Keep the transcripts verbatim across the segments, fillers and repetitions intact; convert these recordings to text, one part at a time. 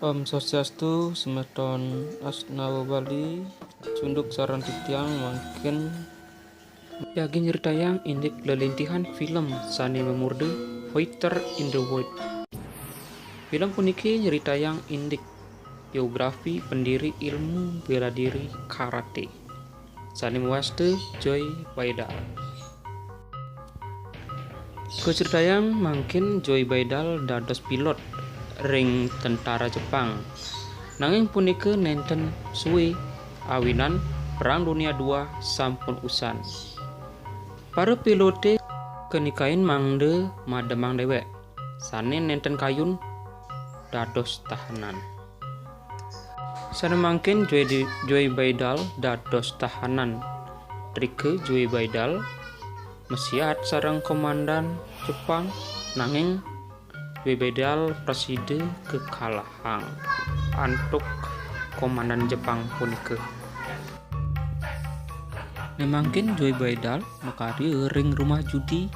Om Swastiastu, semeton Asnawa Bali, cunduk sareng titiang mangkin jagi nyritayang indik lelintihan film sane mamurda Fighter in the Void. Film puniki nyritayang indik biografi pendiri ilmu bela diri karate sane mawasta Joe Baidal. Kacritayang mangkin Joe Baidal dados pilot ring tentara Jepang. Nanging punika nenten suwe awinan Perang Dunia Dua sampun usan. Para pilote kanikain mangda mademang dewek, sane nenten kayun dados tahanan. Sane mangkin Joe, Joe Baidal dados tahanan. Drika Joe Baidal masiat sareng komandan Jepang, nanging Joe Baidal prasida kakalahang antuk komandan Jepang punika. Ne mangkin Joe Baidal makarya ring rumah judi.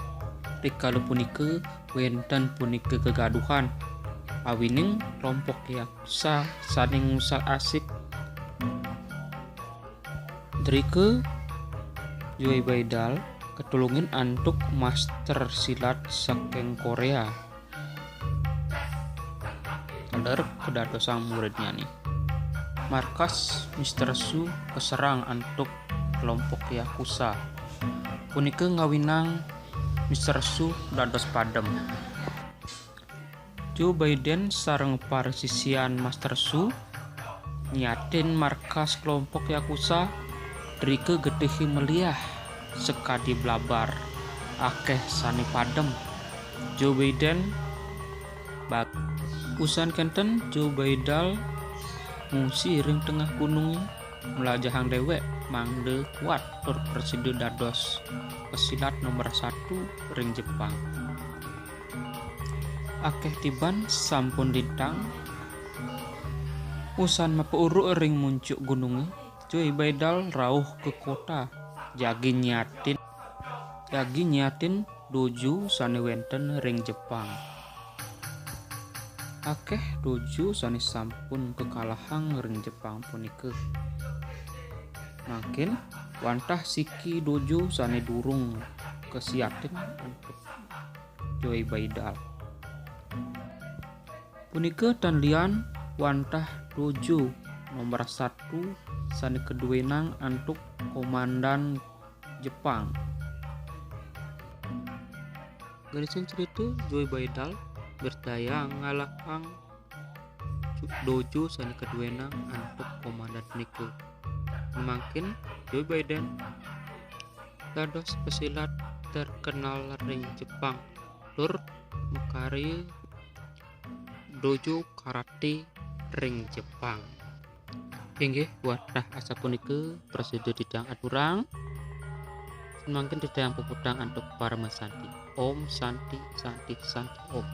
Rikala punika wenten punika kegaduhan awining kelompok yakuza sane ngusal asik. Drika Joe Baidal katulungin antuk master silat saking Korea. Taler kadadosang muridnyane. Markas Mister Su kaserang antuk kelompok yakuza. Punika ngawinang Mister Su dados padem. Joe Biden sareng para sisian Master Su nyatin markas kelompok yakuza. Drika getihe meliah sakadi blabar, akeh sane padem. Joe Biden bag-, usan kenten Joe Baidal ngungsi ring tengah gununge, mlajahang dewek mangda kuat tur prasida dados pesilat nomor satu ring Jepang. Akeh tiban sampun lintang, usan mapauruk ring muncuk gununge, Joe Baidal rauh ka kota, jagi nyatin, jagi nyatin dojo sane wenten ring Jepang. Akeh dojo sane sampun kakalahang ring Jepang punika. Mangkin wantah siki dojo sane durung kasiatin antuk Joe Baidal. Punika tan lian wantah dojo nomor satu sane kaduenang antuk komandan Jepang. Garisan cerita, Joe Baidal mirdayang ngalahang dojo sane kaduenang antuk komandan punika. Mangkin Joe Biden dados pesilat terkenal ring Jepang tur makarya dojo karate ring Jepang. Inggih, wantah asapunika prasida titiang aturang. Mangkin titiang puputang antuk parama santi. Om Santi, Santi, Santi, Om.